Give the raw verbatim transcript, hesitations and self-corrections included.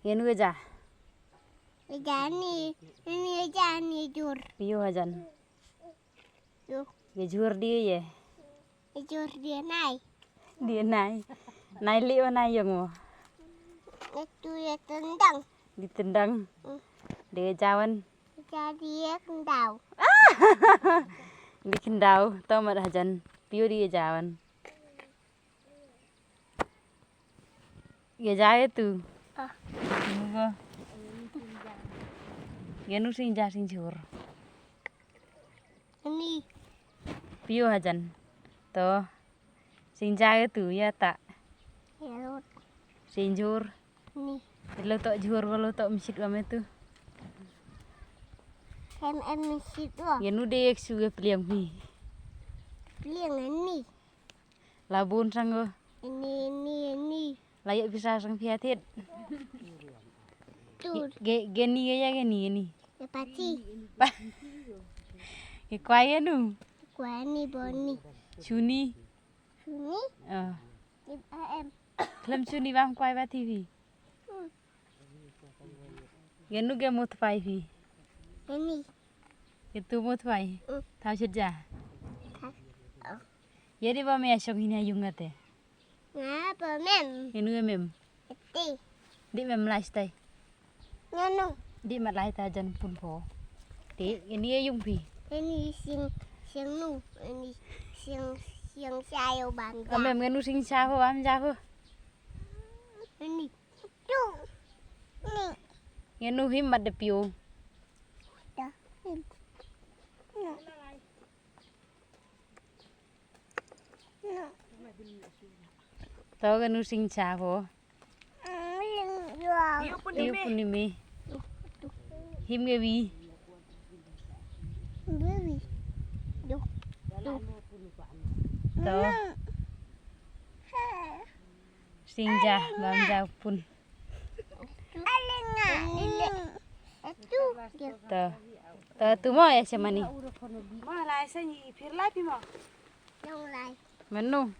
Ïa nu ïa ja. Ïa ja ni, ni ïa ja ni jhur. Phi ïoh hajan. Ïoh. Ïa jhur die ïa. Ïa jhur die nai. Die nai. Nai lih wa nai ïong mo. Ïa tu ïa tendang. Di tendang. Hmm. Die jawan. Ïa die kendau. Di kendau. To mat hajan. Phi ïoh die jawan. Ïa ja ïa tu. Ah. Ïa nu sing ja sing jhur. Ni. Phi ïoh hajan. To. Sing ja ïa tu ïa ta. Ïa lut. Sing jhur. Ni. Lo to jhur lo to mshit wa me tu. Em em mshit wa. Ïa nu de ek su ge pliang phi. Pliang ni. La bun sang go. Ni ni ni. La ïa pisa sang phi atit. Tu. Ge ge ni ge ya ge ni ge ni. Ge pati. Ge kwai ge nu. Kwai ni boni. Suni. Suni. Ah. Em. Klem suni bam kwai ba T V. Hmm. Ge nu ge mut pai phi. Ni. Ge tu mut pai. Hmm. Tau shet ja. Tau. Ïa di ba me ïa shong hini ïa yung ngate. Nga ba mem. Ïa nu ïa mem. Ti. Di mem lai stai. Ïa nu. Di mat lai ta jan pun pho. Ti ini ïa yung phi. Ini sing sing nu. Ini sing sing sayo bang. Ka mem ïa nu sing sa pho bam ja pho. Ini. Tu. Ni. Ïa nu him mat de pio. Da. Him. Nu. To ka nu sing cha pho. Yu pun ni me. Him nge wi. To. Sing ja bam ja pun. To. To tu mo ya semani. Mo lai sa ni phir lai pi mo. Menu.